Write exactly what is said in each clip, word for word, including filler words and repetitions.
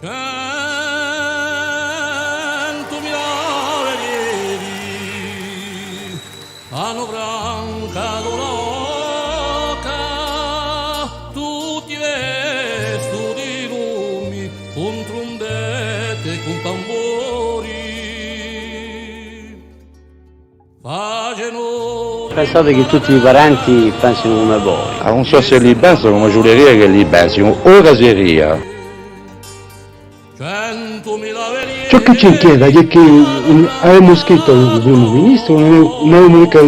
Centumila veli hannu brancato la bocca, tutti vestuti di lumi, cun trumbette è cun tamburi. Pensate chì tutti i parenti pensinu cum'è voi. Ah, ùn sò s'elli pensanu, ma ci vuleria ch'elli pensinu, o caseria. Ciò chì ci inchieta hè chì, mm, avemu scrittu à u primu ministru, ùn avemu, ùn avemu micca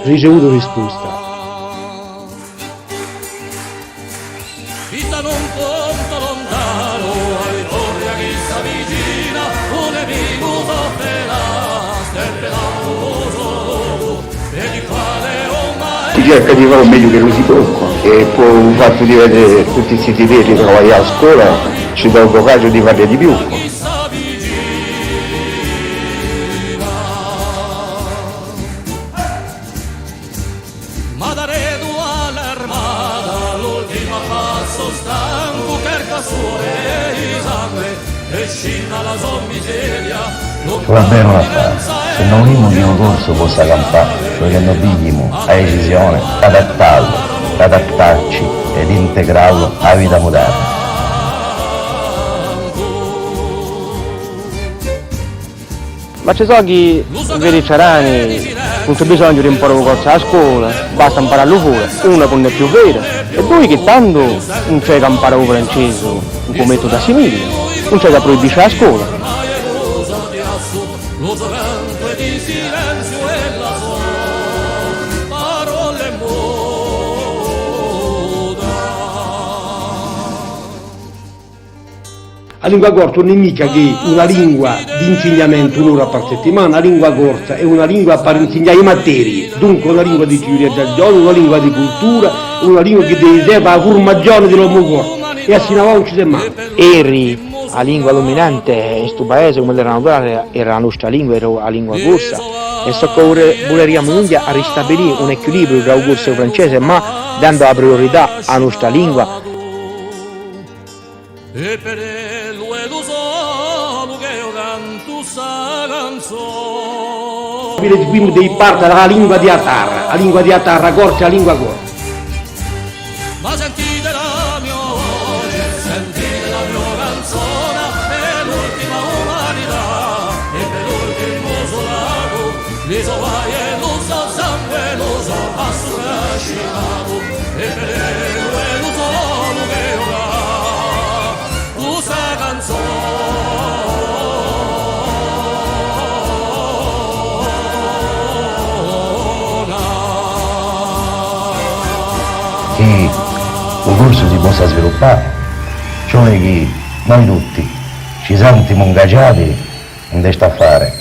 ricevutu risposta. Si cerca di fà u megliu ch'ellu si pò, è po u fattu di vede tutti sti zitelli travaglià à a scola ci dà u curagiu di fà di più. Ci vole bè à fà, s'è no vulimu chì u corsu possa campà, ci vole chì no pigliimu a decisione d'adattà lu, d'adattacci è d'integrà lu à a vita muderna. Ma ci sò chì vi diciarani: ùn ci hè bisognu d'imparà u corsu à a scola, basta imparallu fora, unu, chì ùn hè più vera, è dui, chì tandu ùn ci hè chè imparà u francese cù u metudu Assimil, ùn ci hè chè à pruibisci à a scola. A lingua corsa ùn hè micca chè una lingua d'insignamentu un'ora par settimana, a lingua corsa hè una lingua par insignà e materie, dunque una lingua di civilizazione, una lingua di cultura, una lingua chì deve serve à a furmazione di l'omu corsu, è assinavà ùn ci semu mancu. Eri a lingua duminante in stu paese, cum'ellu era naturale, era a nostra lingua, era a lingua corsa, è ciò chì vule-, vuleriamu noi hè à ristabilì un equilibriu trà u corsu è u francese, ma dandu a priurità à a nostra lingua. È per ellu hè lu solu ch'eiu cantu sta canzona. Quindi, quindi devi parte da a lingua di a tarra, a lingua di a tarra corsa è a lingua corsa. Ma sentite la mio voce, sentite la mio canzona, per l'ultima umanità è per l'ultimu sulacu, li so guai è lu so sangue, lu so passu trascinatu, è per ellu hè lu solu ch'eiu cantu sta canzona. Chì u corsu si possa sviluppà, ci vole chì noi tutti ci sentimu ingagiati in st'affare.